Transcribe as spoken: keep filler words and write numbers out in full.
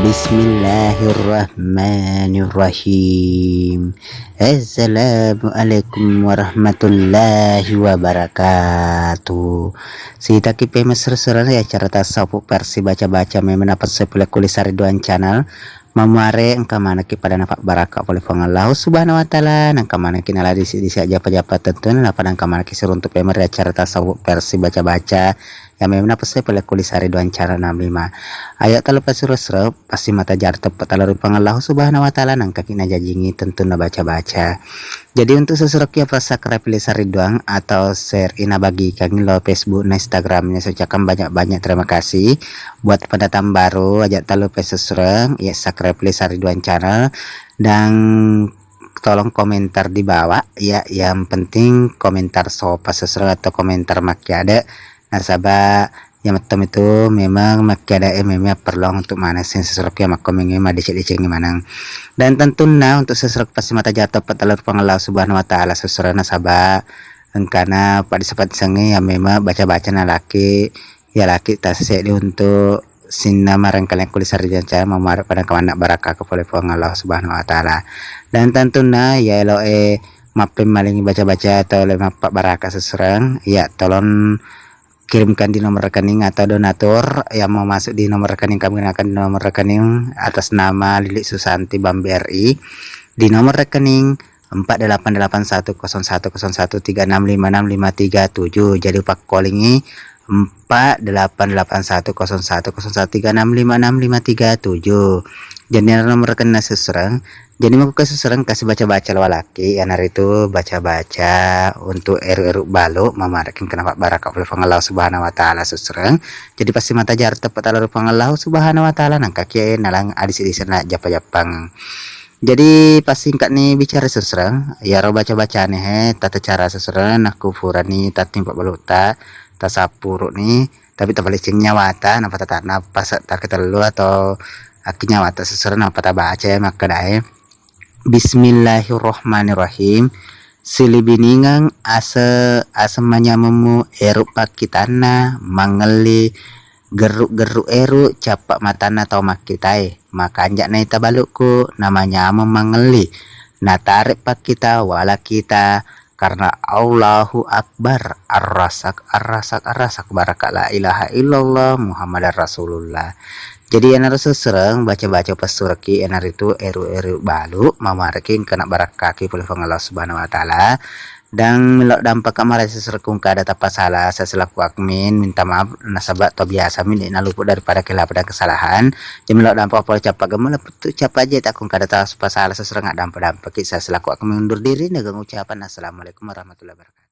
Bismillahirrahmanirrahim. Assalamualaikum warahmatullahi wabarakatuh. Sitaki pemesser-serana ya acara tasawuf versi baca-baca memang apa sepele kulisari doang channel. Mamuare engka manekki pada napabbaraka pole Puang Allahu Subhanahu wa Ta'ala, nengka manekki nala disi-disi aja apa-apa tentu napa nengka manekki seruntuk pemeri acara tasawuf versi baca-baca. Ya memang apa sepele kulisari doang channel enam lima. Ayo talu pasuro-suro pasti mata jar teppe talu ri Puang Allahu Subhanahu wa Ta'ala nengka ki najajingi tentu nabaca-baca. Jadi untuk sesuatu yang subscribe lesa ri doang atau share ina bagikan lo Facebook na Instagramnya, saya ucapkan banyak-banyak terima kasih. Buat pendatang baru aja talu pesesureng ya subscribe lesa ri doang channel dan tolong komentar di bawah ya, yang penting komentar sopa sesuatu atau komentar makkiade nasaba ya mettom itu memang makkiadae memang perlu untuk manessing sesuatu yang makkomengi madeceng-decengi maneng. Dan tentunna untuk sesuatu pasti mata jatuh petelur Puang Allah Subhanahu wa Ta'ala sesuatu nasaba engkana pada sempat sengi ya memang baca-baca na laki ya laki tasseddi untuk sinna marengkaleng kulisari janca mamare pada kamanna barakka ke pole Puang Allah Subhanahu wa Ta'ala. Dan tentunna ya eloe mappemmalingi baca-baca atau le mappa baraka sesereng ya tolong kirimkan di nomor rekening atau donatur yang mau masuk di nomor rekening kami gunakan di nomor rekening atas nama Lilik Susanti Bank BRI di nomor rekening empat delapan delapan satu kosong satu kosong satu tiga enam lima enam lima tiga tujuh. Jadi upakkolingi empat delapan delapan satu kosong satu kosong satu tiga enam lima enam lima tiga tujuh. Jadi nomor rekening sesereng. Jadi mau ke sesereng kasih baca-baca lo laki ya naritu baca-baca untuk eru-eru balu mamareking kenapa baraka oleh Puang Allah Subhanahu wa Ta'ala sesereng. Jadi pasti mata jar tepat Allah Subhanahu wa Ta'ala nangka kie nalang adisi-disi na japa-japang. Jadi pas singkat ni bicara sesereng, ya ro baca-bacane he tata cara sesereng nakku furani tatimpa baluta tasapuru ni tapi tapalicing nyawata napa tata napa sa- taketellu atau akki nyawata sesereng napa tabaca ya makkedae. Bismillahirrahmanirrahim. Silibiningeng ase aseng manyamemmu eru pakkitanna mangelli gerru-gerru eru cappa matanna tau makkitae. Makanja naita balukku namanyameng mangelli. Natare pakkita wala kita karena Allahu Akbar. Arrasak arrasak arrasak baraka la ilaha illallah Muhammadar Rasulullah. Jadi iyanaro sesereng baca-baca passuraki iyanaritu eru-eru balu mamareki engkana barakkaki pole Puang Allah Subhanahu wa Ta'ala. Dan melo dampa kamara sesereng kung kada tapasala saya selaku admin minta maaf nasaba to biasa mi de nalupu daripada kelapa dan kesalahan. Jadi melo dampa pole capa gemela putu capa aja tak kung kada tapasala sesereng dampa-dampa ki saya selaku admin undur diri dengan ucapan assalamualaikum warahmatullahi wabarakatuh.